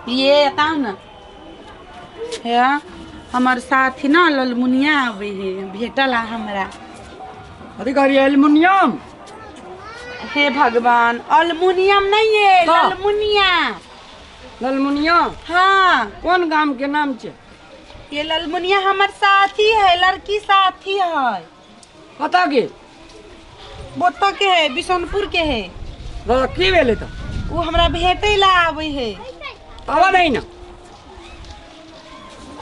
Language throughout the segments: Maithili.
ये बताओ ना हे हमर साथी ना ललमुनिया आबै है भेटल आ हमरा। अथी कहलियै एल्युमिनियम? हे भगवान, अल्मुनियम नहीं है, ललमुनिया। ललमुनिया? हाँ। कोन गाम के नाम छै? ये ललमुनिया हमर साथी है, लड़की साथी है। कतऽ के? बोतो के है, बिशनपुर के है। दादा की भेलै तऽ? वो हमरा भेटै ला आबै है। आबऽ दही ना।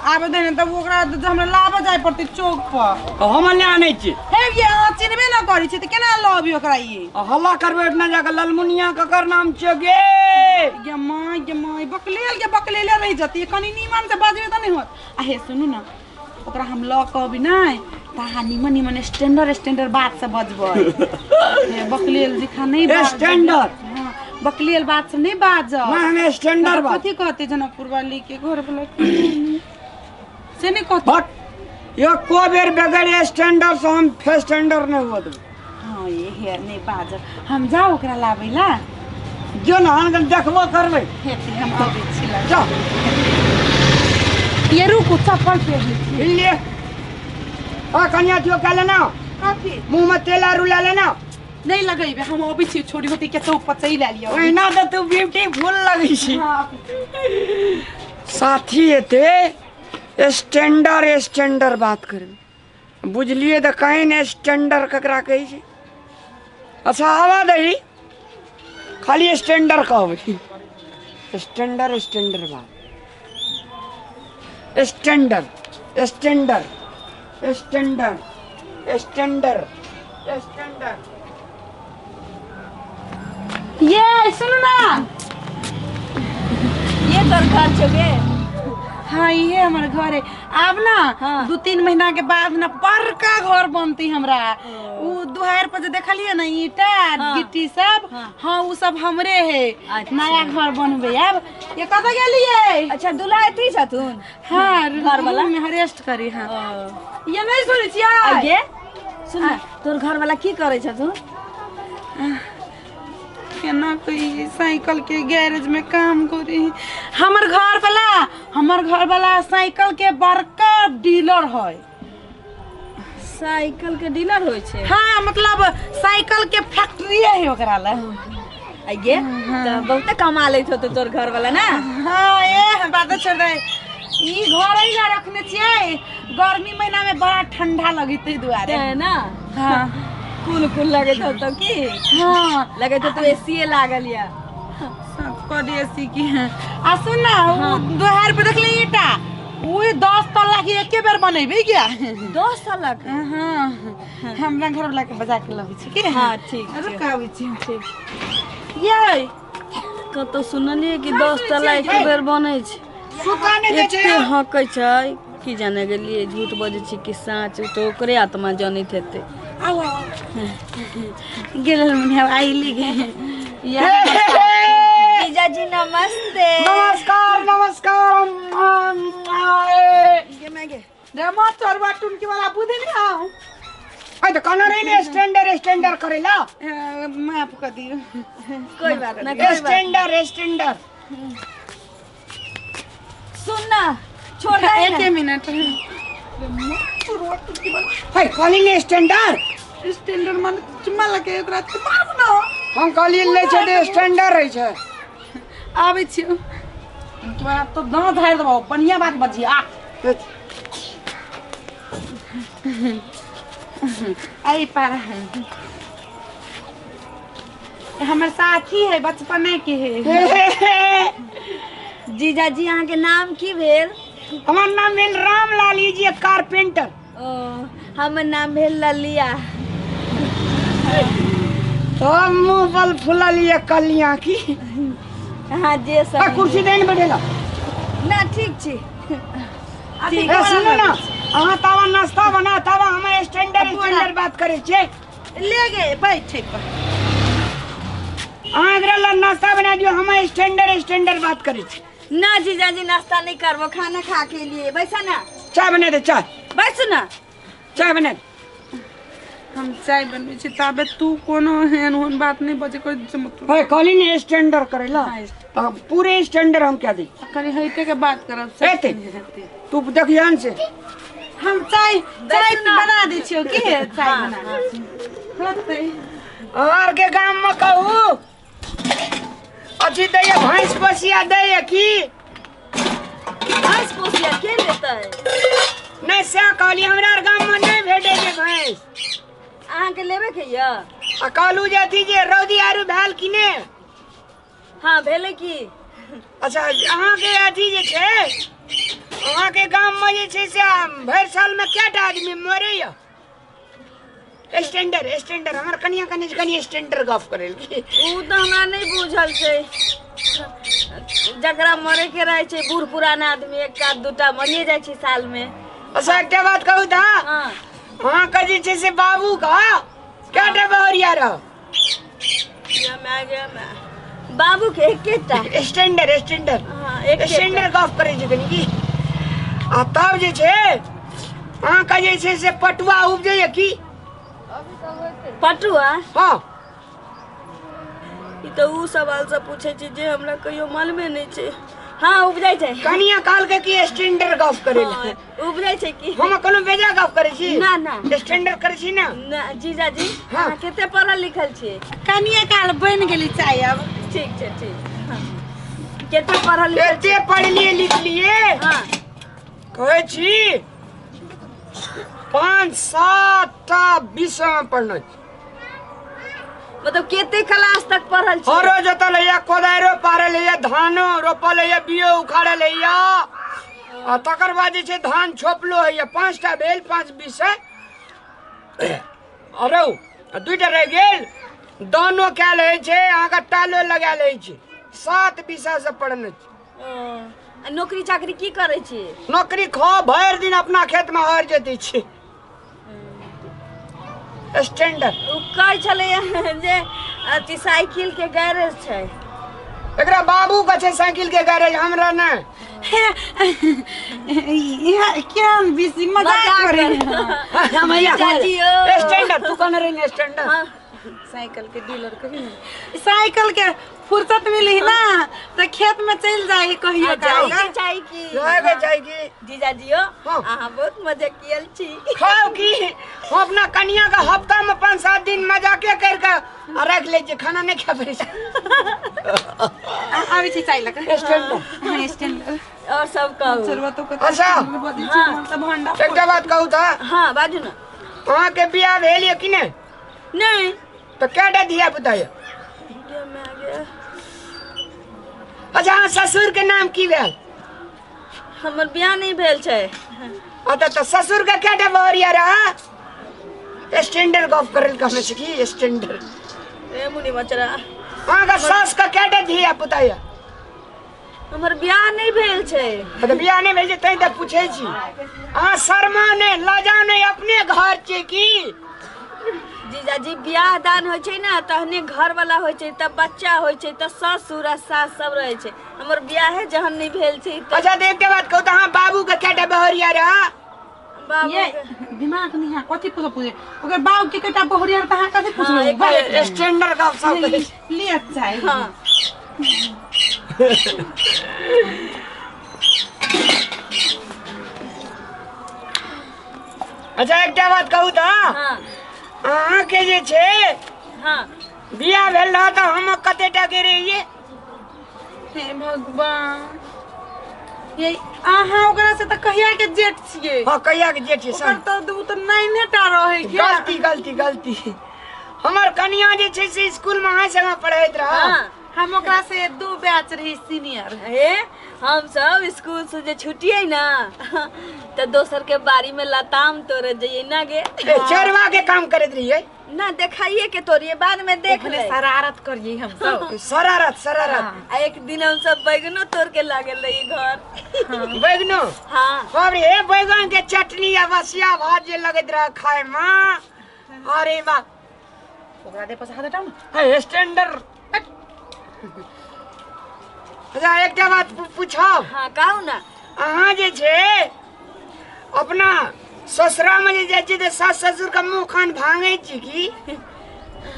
आबे दे ने तब ओकरा हमरा लाबऽ जाय पड़तै चौक पर। तऽ हम नहि आनै छी। हे ये अहाँ चिन्हबे ना करै छी तऽ केना लऽबी ओकरा ये? आ हल्ला करबै एहिठिना जाकऽ ललमुनिया ककर नाम छियै गे? गे माय गे माय, बकलेल के बकलेले रहि जतियै, कनि नीमन से बजबै तऽ नहि होत। आ हे सुनू ना, ओकरा हम लऽ कऽ अबै नहि तऽ अहाँ नीमन नीमन स्टैंडर्ड स्टैंडर्ड बात से बजबै। हे बकलेल दिखा नहि बाजब। स्टैंडर्ड? हाँ, बकलेल बात से नहि बाजब। नहि, हम स्टैंडर्ड बात। कथी कहतै जनकपुर वाली के घर वाला से नहि कहतै? बट एको बेर बगैर स्टैंडर्ड से हम फेर स्टैंडर्ड नहि हुअ देबै। हाँ ये हे नहि बाजब। हम जाउ ओकरा लाबै ला? जो ने हम देखबो करबै। हेतै, हम अबै छी ला। जाउ। ये रुकू, चप्पल पहिर लै छी। ले। आ कनिया दियो कए लेना? कथी? मुँह में तेल आरू लए लेना। नहि लगेबै, हम अबै छी छोड़ी होती के चौक पर चलि आलियै। ओहिना तऽ तू ब्यूटीफुल लगै छी। हाँ। साथी एते स्टैंडर्ड स्टैंडर्ड बात करबै बुझलियै तऽ कहीं ने स्टैंडर्ड ककरा कहै छै। अच्छा आवा दही, खाली स्टैंडर्ड कहबै। स्टैंडर्ड स्टैंडर्ड बात, standard standard standard standard standard. ये सुनू ना, ये तोर घर छौ गे? हाँ ये हमर घर है। आब ना हाँ। 2-3 महीना के बाद ना बड़का घर बनती हमरा। उ दुहार पर जे देखलिए ना ईटा हाँ। गिट्टी सब, हाँ। हाँ उ सब हमरे है। अच्छा। नया घर बनबे आब। ये कतऽ गेलिए? अच्छा दूल्हा एतही छथुन? हाँ, घर वाला? रूम में रेस्ट करी। हाँ। ओ। ये नहीं सुनै छियै? आ गे सुन ना, तोर घर वाला की करै छथुन? केना कोई साइकिल के गैरेज में काम करी। हमर घर वाला, हमर घर वाला साइकिल के बड़का डीलर है। साइकिल के डीलर होइ छै? हाँ, मतलब साइकिल के फैक्ट्री है ओकरा ला। आ गे तऽ बहुते कमा लैत होतौ तोर घर वाला ना? हाँ ए बात छोड़ दे, ई घर ही ला रखने छियै, गर्मी महीना में बड़ा ठंडा लगैत दुआरे। तें ना? हाँ। कुल कुल लगैत होतौ की? हाँ। लगैत होतौ एसीए लागल या। सब एसी की है। आ सुन ना, उ दुहार पे देखले ईटा, उ 10 तल्ला के एके बेर बनेबै क्या? 10 तल्ला के? हाँ, हमरा घर वाला के बजा के लबै छी के। हाँ ठीक छै। रुक आबै छी। ठीक। ये कतौ सुनलियै कि 10 तल्ला एके बेर बनै छै। सुता नहि दै छै। एते हकै छै की जाने गेलियै, झूठ बजै छै कि साँच, तऽ ओकरे आत्मा जनैत हेतै। आउ आउ गेल मुनिया आइली गे। जीजाजी नमस्ते। नमस्कार नमस्कार। गे मैं गे रे मत चोरवा टुनकी वाला बुद्धि नहीं आऊ। अरे तो कहना रही ने स्टैंडर्ड स्टैंडर्ड करेला। माफ कर दियो। कोई बात ना, कोई बात। Standard standard. सुन ना, छोड़ दे एक मिनट। हाय कहली ने स्टैंडर्ड स्टैंडर्ड मन चुम्मा लगे ओकरा माफ ना। हम कहली ले छै तऽ स्टैंडर्ड रहै छै। आबै छी तोरा तो दाँत धारि देबौ, बढ़िया बात बजिया। आई पर हमर साथी है, बचपने के है। जीजाजी अहाँ के नाम की भेल? हमर नाम भेल रामलाल जी कारपेंटर। ओ हमर नाम भेल ललिया। तो मुँह बल फुलल ये कलिया की। हाँ जे सब। कुर्सी देने बैठेला ना? ठीक छी। ए सुनू ना, अहाँ तावा नाश्ता बना, तावा हम स्टैंडर्ड स्टैंडर्ड बात करै छियै। ले गे बैठे पर। अहाँ एकरा ला नाश्ता बना दियौ, हम स्टैंडर्ड स्टैंडर्ड बात करै छी। ना जीजाजी नाश्ता नहीं करबो, खाना खा के लिए बैसा ना। चाय बना दे, चाय। बैसू ना, चाय बना दे। हम चाय बनबै छी ताबे तू कोनो एहन ओहन बात नहीं बजे कोई मतलब है कहली ने स्टैंडर करेला हाँ, पूरे स्टैंडर हम क्या दी कनी हेते के बात करब हेतै। तू देखियन से हम चाय चाय बना दै छियौ की चाय बना होतै आर के गाम में कहू अथी दैया भैंस बसिया दैया की भैंस पोसिया के लेतै नहीं से कहली हमरा आर गाम में नहीं भेटे छै भैंस अहाँके लेबे के यऽ आ कहलू जे अथी जे रौदी आरू भेल कि ने हाँ भेलै की अच्छा अहाँके अथी जे छै अहाँके गाम में जे छै से भरि साल में कएटा आदमी मरैया स्टैंडर स्टैंडर हमर कनिया कनि कनि स्टैंडर गप करै की उ तऽ हमरा नहि बुझल छै जकरा मरे के रहै छै बूढ़ पुरान आदमी एक आध दूटा मरिए जाइ छै साल में अच्छा एकटा बात कहू तऽ हाँ अहाँके जे छै से बाबू का कएटा बहुरिया रह गे my गे my बाबू के एकेटा स्टैंडर स्टैंडर हाँ एकेटा स्टैंडर गप करै छै कनि की आ तब जे छै अहाँके जे छै से पटुआ उपजैया की पटुआ हाँ ई तऽ उ सवाल सब पूछै छै जे हमरा कहियो मालूमे नहि छै हाँ उपजै छै कनिया कहलकै कि स्टैंडर गप करै हाँ, लए उपजै छै की हम कोनो बेजा गप करै छी ना ना स्टैंडर करै छी ना ना जीजाजी हाँ। अहाँ कते पढ़ल लिखल छियै कनिए काल बनि गेली चाय अब ठीक छै ठीक हाँ। कते पढ़ल लिखल एते पढ़लिए लिखलिए हाँ कहै छी 5-7 टा विषय में पढ़ने छी मतलब कते क्लास तक पढ़ल छी हरो जोतल होइया कोदारियो पारल होइया धानो रोपल होइया बियो उखाड़ल होइया आ तकर बाद जे छै धान छोपलो होइया 5टा भेल 5 विषय अरौ आ 2टा रहि गेल दानो कयल होइ छै अहाँके टालो लगायल होइ छै 7 विषय से पढ़ने छी आ नौकरी चाकरी की करै छी नौकरी खो भरि दिन अपना खेत में हर जोतै छी स्टैंडर उ कहै छलै जे अथी साइकिल के गैरेज छै एकरा बाबू के छै साइकिल के गैरेज हमरा नहि केहन बेसी मजाक करे स्टैंडर तू कहने रही स्टैंडर हाँ साइकिल के डीलर कही ने साइकिल के फुर्सत मिली ना तो खेत में चल जाए कहियो जाए के चाही की जाए के चाही की जीजाजी हो हाँ। अहाँ बहुत मजा कियल छी खाओ की हम अपना कनिया के हफ्ता में 5-7 दिन मजाके कर के आ रख ले छी खाना नहीं खा पड़ै छै आबै छी चाय लगा स्टैंडर हाँ स्टैंडर और सब कहू चलबा तो अच्छा। हाँ भंडा एकटा बात कहू तऽ हाँ बाजू ना अहाँ के बियाह भेल ये कि नहीं नहीं तो क्या धिया पुता ये गे my गे अच्छा अहाँ ससुर के नाम की भेल हमर बियाह नहीं भेल छै अच्छा तो ससुर के क्या बहुरिया रहा स्टैंडर गप करल कहने छै की स्टैंडर ए मुनि मचरा अहाँ के सास के क्या धिया पुता ये हमर बियाह नहीं भेल छै तो बियाह नहीं भेल छै तैं तऽ पूछै छी अहाँ शर्मा नहीं लजा नहीं अपने घर छै की जीजाजी बियाह दान होइ छै ने तहने घर वाला होइ छै तब बच्चा होइ छै तऽ ससुर आ सास सब रहै छै हमर बियाहे जहन नहीं भेल छै तऽ अच्छा तऽ एकटा बात कहू तऽ अहाँ बाबू के क्या बहुरिया रहा बाबू ये दिमाग नहीं है कथी पूछ पूछे ओकर बाप के कटा बहुरिया त अहाँ कथी पूछबै स्टैंडर गप सब करै छी। लिअ चाय हाँ अच्छा एकटा बात कहू तऽ हाँ अहाँके जे छै हाँ बियाह भेल रह तऽ हम कतेटा के रहियै हे भगवान ये अहाँ ओकरा से तऽ कहिया के जेठ छियै हाँ कहिया के जेठ छियै ओकर सब तऽ उ तऽ नाइने टा रहै के गलती गलती गलती हमर कनिया जे छै से स्कूल में अहाँ संगे पढ़ैत रह हाँ हम ओकरा से 2 बैच रही सीनियर हे हम सब स्कूल से जे छुटिए ना तऽ दोसर के बाड़ी में लताम तोड़े जइए ना गे चोरवा के काम करैत रहियै ना देखाइए के तोड़िए बाद में देख ओकरे ले शरारत करिए हम सब शरारत शरारत आ एक दिन हम सब बैगनो तोड़ के लागल रही घर बैगनो हाँ बाप रे हे बैगन के चटनी आ बसिया भात जे लगैत रह खाय में अरे बाप ओकरा दे पैसा हाथ हटाउ ना हे स्टैंडर अच्छा एकटा बात पूछब हाँ कहू ना अहाँ जे छै अपना ससुरा में जे जाइ छी तऽ सास ससुर के मुँह कान भांगै छी की?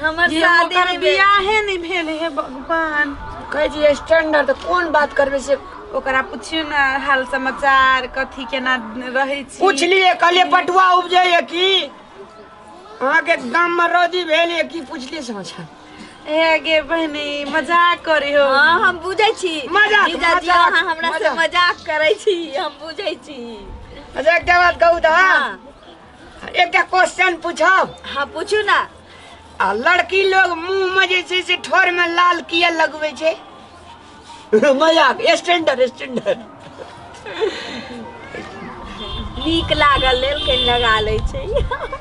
हमर ये शादी ओकर नहि भेल। बियाहे नहि भेल हे भगवान। कहै छी स्टैंडर्ड, तऽ कोन बात करबै से? ओकरा पुछियौ ने हाल समाचार, कथी केना रहै छी। पुछलियै, कहलियै पटुआ उपजैए की अहाँके गाममे, रौदी भेल ये की, पुछलियै समाचार। हे गे बहिनी, मजाक करियो। हाँ, हम बुझै छी। मजाक, जीजाजी, मजाक, अहाँ हमरा से मजाक। मजाक करै छी, हम बुझै छी। अच्छा, एकटा बात कहू तऽ? हाँ। एकटा क्वेश्चन पूछब? हाँ, पूछू ना। आ लड़की लोग मुंह में जे छै से ठोर में लाल किया लगबै छै? मजाक, स्टैंडर्ड स्टैंडर्ड। नीक लागल लेल कनि लगा लै छै।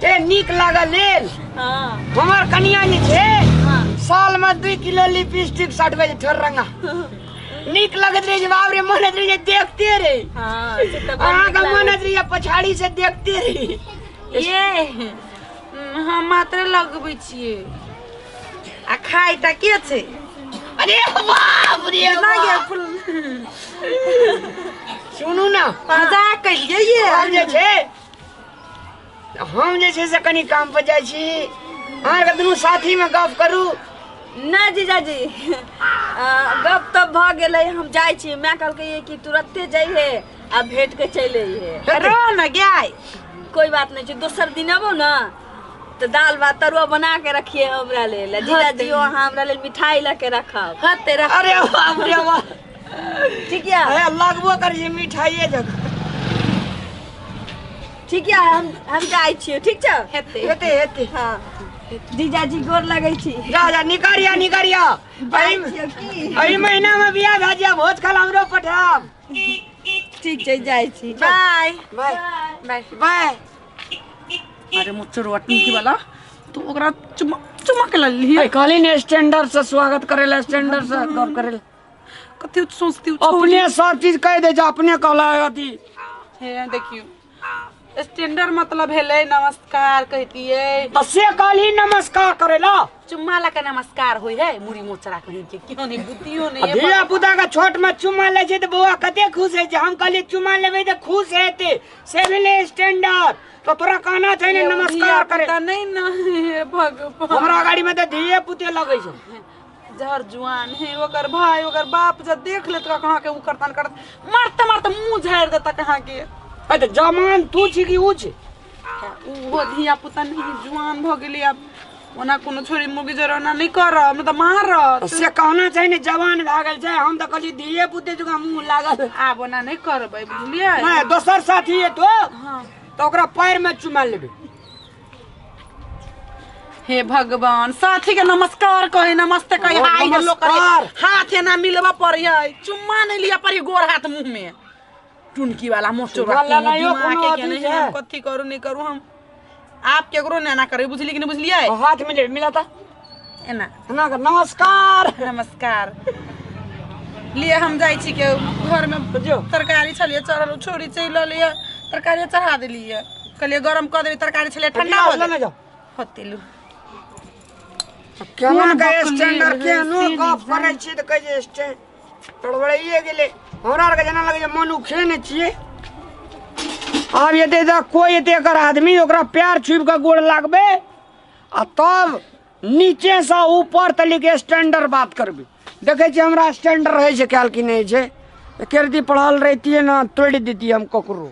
ते नीक लागल लेल? हाँ। हमर कनिया जे छै, हाँ, साल में 2 किलो लिपस्टिक सटबै छै ठोर रंगा। नीक लगैत रहै छै, बाप रे, मन होइत रहै छै देखते रही। हाँ, से तऽ बड़ नीक अहाँके मन लागै। होइत रहै पछाड़ी से देखते रही। ये हम मात्र लगबै छियै आ खाइ टा के छै? अरे बाप रे ना बाप। गे फुल। सुनू ना। मजाक कलियै ये। हम जे छै से कनि काम पर जाइ छी, अहाँके दुनू साथीमे गप करू। ना जीजाजी, गप तब भऽ गेलै, हम जाइ छी। माय कहलकै कि तुरन्ते जइहे आ भेंट के चलि अइहे। रह न गाय। कोई बात नहीं छै, दोसर दिन अबो ना तऽ दाल भात तरुआ बना के रखिए हमरा लेल। जीजाजी, अहाँ हमरा लेल मिठाई लऽ के रखब। हते रख। अरे बाप रे बाप। ठीक यऽ? हे, लगबो करै छै मिठाइए जकाँ। ठीक यऽ, हम जाइ छियै, ठीक छै? हेतै। हेतै हेतै। हाँ जीजाजी, गोर लगै छी। जा जा, निकरिया निकरिया। जाइ एहि छियै की? एहि महीनामे बियाह भए जाय, भोज खाला हमरो पठायब। ठीक छै, जाइ छी। बाय। बाय। बाय। बाय। अरे मुचुरवा टुनकी वाला, तू ओकरा चुमा चुमा के लली। कहली ने स्टैंडर्ड से स्वागत करे ला, स्टैंडर्ड से गप करे ला। कथी सोचती उ? अपने सब चीज कह दे छै, अपने कहला अथी। हे देखियो, स्टैंडर्ड मतलब भेलै नमस्कार कहतियै। तऽ से कहली नमस्कार करे ला। चुम्मा ला के नमस्कार होय है, मुड़ी मोचरा कहीं के क्यों नहीं, बुद्धियो नहीं है। धिया पुता के छोट में चुम्मा लै छै तऽ बौआ कते खुश होइ छै। हम कहलियै चुम्मा लेबै तऽ खुश हेतै, से भेलै स्टैंडर्ड। तऽ तोरा कहना छै ने नमस्कार करे। धिया नहीं ना, हे भगवान। हमरा गाड़ी में तऽ धिये पुते लगै छै। जहर जुआन है ओकर भाई, ओकर बाप जब देख लेत कहाँ के उ करतन करत, मारते मारते मुंह झाड़ देता कहाँ के। अरे तऽ जमान तू छी कि ऊ छै? ओहो धिया पुता नहीं, जुआन भऽ गेली आब। ओना कोनो छोरी मुगी जर ओना नहीं करब, नहि तऽ मारत। से कहना छै ने, जवान भए गेल छै। हम तऽ कहलियै धिये पुते जकाँ मुँह लागल। आब ओना नहीं करबै, बुझलियै? नहि, दोसर साथी एतो हाँ। तऽ ओकरा पैर में चुमा लेबै। हे भगवान, साथी के नमस्कार कहे, नमस्ते कहे, ओ, हाय हेलो करे। नमस्कार। हाथ एना मिलबा पड़े है, चुम्मा नहीं लिया पड़ी गोर हाथ मुंह में। टुनकी वाला मोचो। चुम्मा लेनाइयो कोनो के अथी नहीं। छै? हम कथी करू नहीं करू, हम आप केकरो ने एना करे, बुझली कि नहीं बुझलियै? हाथ मिले मिलाता। एना। एना कर, नमस्कार। नमस्कार लिए, हम जाइ छी के घर में। जो। तरकारी छलियै चढ़ल, छोरी चलि एलियै, तरकारी चढ़ा देलियै, कहलियै गरम कऽ देबै, तरकारी छलियै ठंडा हो लेने गेल। जाओ। होते लू। केना के बकलेल स्टैंडर्ड है, केहनो से गप नहीं। करै छियै तऽ कहै छै स्टैंड तड़बड़ाइए गेलै। हमरा आरके जेना लगै छै मनुखे नहि छियै। आब एते तऽ कोइ एते एकर आदमी ओकरा पैर छुबि कऽ गोड़ लागबै आ तब नीचे से ऊपर तलिक स्टैंडर्ड बात करबै। देखै छियै हमरा स्टैंडर्ड रहै छै कयल कि नहि छै। एके रति पढ़ल रहितियै ने, तोड़ि दैतियै हम ककरो।